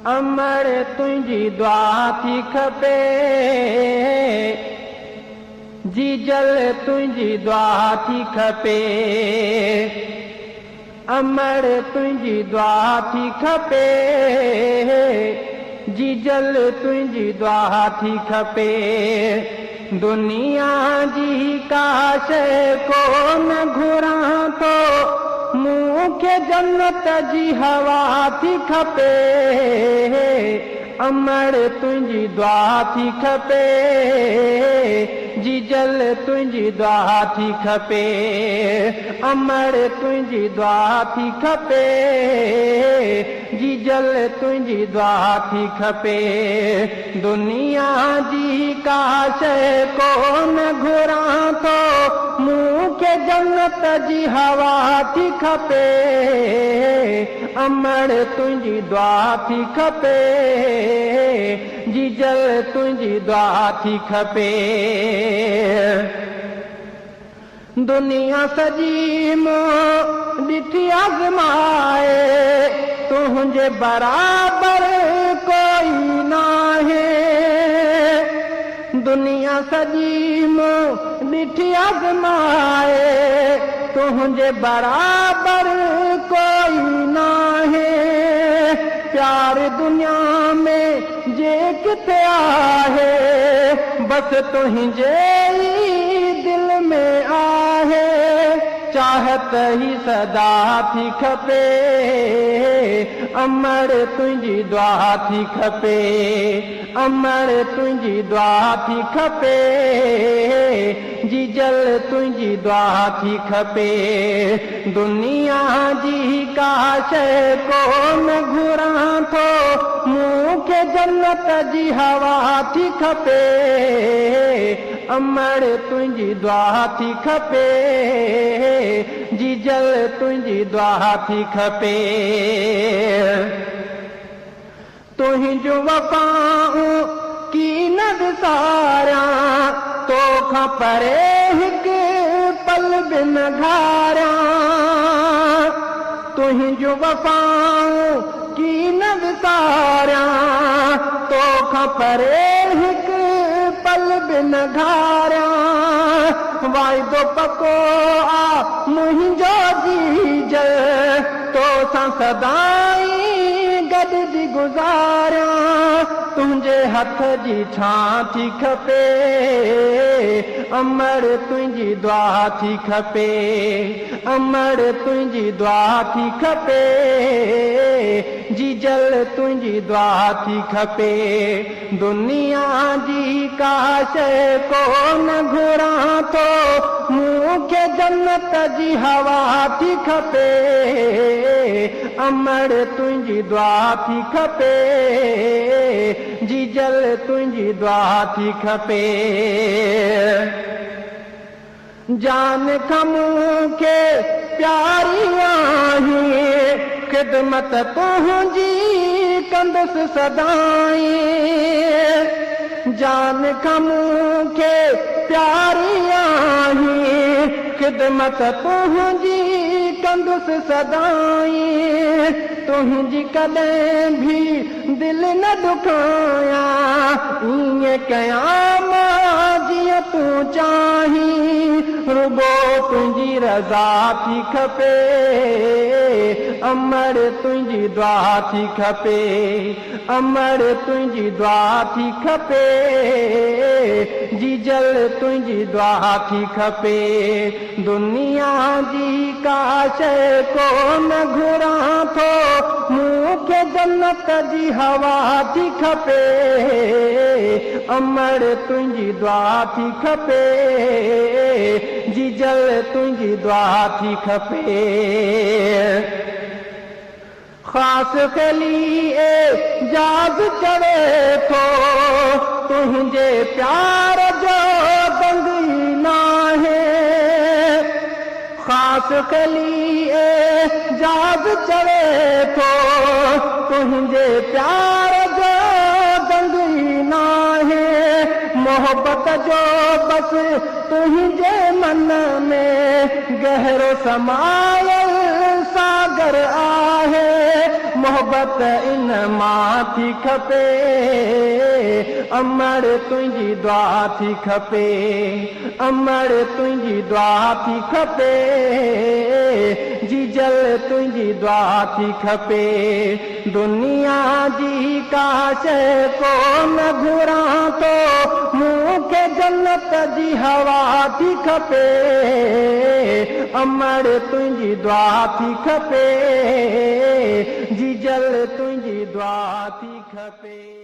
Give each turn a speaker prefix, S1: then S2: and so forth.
S1: अमर तुंहिंजी दुआ थी खपे, जीजल तुंहिंजी दुआ थी खपे। अमर तुंहिंजी दुआ थी खपे, जीजल तुंहिंजी दुआ थी खपे। दुनिया जी का शइ कोन घुरां थो, मूंखे जन्नत जी हवा थी खपे। अमर तुंहिंजी दुआ थी खपे, जीजल तुंहिंजी दुआ थी खपे। अमर तुंहिंजी दुआ थी खपे, जीजल तुंहिंजी दुआ थी खपे। दुनिया जी का शइ कोन घुरां थो, मूंखे जन्नत जी हवा थी खपे। अमर तुंहिंजी दुआ थी खपे, जीजल तुंहिंजी दुआ थी खपे। दुनिया सॼी मूं ॾिठी आज़माए, तुंहिंजे बराबर कोई नाहे। दुनिया सॼी मूं ॾिठी आज़माए, तुंहिंजे बराबर कोई नाहे। प्यार दुनिया में जे किथे आहे, बसि तुंहिंजे ई दिल में आहे। चाहत ही सदा थी खपे, अमर तुंहिंजी दुआ थी खपे। अमर तुंहिंजी दुआ थी खपे, जीजल तुंहिंजी दुआ थी खपे। दुनिया जी का शइ कोन घुरां थो, मूंखे जन्नत जी हवा थी खपे। अमर तुंहिंजी दुआ थी खपे, जीजल तुंहिंजी दुआ थी खपे। तुंहिंजूं वफ़ाऊं की न विसारियां, तोखां परे हिकु पल बि न घारियां। तुंहिंजूं वफ़ाऊं की न विसारियां, तोखां परे हिकु पल बि न घारियां। वाइदो पको आ मुंहिंजो जीजल, तोसां सदाईं गॾिजी गुज़ारियां। तुंहिंजे हथ जी छां थी खपे, अमर तुंहिंजी दुआ थी खपे। अमर तुंहिंजी दुआ थी खपे, जीजल तुंहिंजी दुआ थी खपे। दुनिया जी का शइ कोन घुरां थो, मूंखे जन्नत जी हवा थी खपे। अमर तुंहिंजी दुआ थी खपे, जीजल तुंहिंजी दुआ थी खपे। जान खां मूंखे प्यारी आहीं, ख़िदमत तुंहिंजी कंदुसि सदाईं। जान खां मूंखे प्यारी आहीं, ख़िदमत तुंहिंजी कंदुसि सदाईं। तुंहिंजी कॾहिं बि दिलि न ॾुखायां, ईअं कयां मां जीअं तूं चाहीं। रुगो तुंहिंजी रज़ा थी खपे, अमर तुंहिंजी दुआ थी खपे। अमर तुंहिंजी दुआ थी खपे, जीजल तुंहिंजी दुआ थी खपे। दुनिया जी का शइ कोन घुरां थो, मूंखे जन्नत जी हवा थी खपे। अमर तुंहिंजी दुआ थी खपे, जीजल तुंहिंजी दुआ थी खपे। ख़ासि ख़ली एजाज़ चवे थो, तुंहिंजे प्यार जो दंग ई नाहे। ख़ासि ख़ली एजाज़ चवे थो, तुंहिंजे प्यार जो दंग ई नाहे। मोहबत जो बसि तुंहिंजे मन में गहरो समायल सागर आहे। محبت ان مان ٿي کپي، امڙ تنهنجي دعا ٿي کپي، امڙ تنهنجي دعا ٿي کپي، جيجل تنهنجي دعا ٿي کپي. دنيا جي ڪا شيء ڪونه گهران ٿو، مون کي جنت جي هوا ٿي کپي، امڙ تنهنجي دعا ٿي کپي، جيجل تنهنجي دعا ٿي کپي.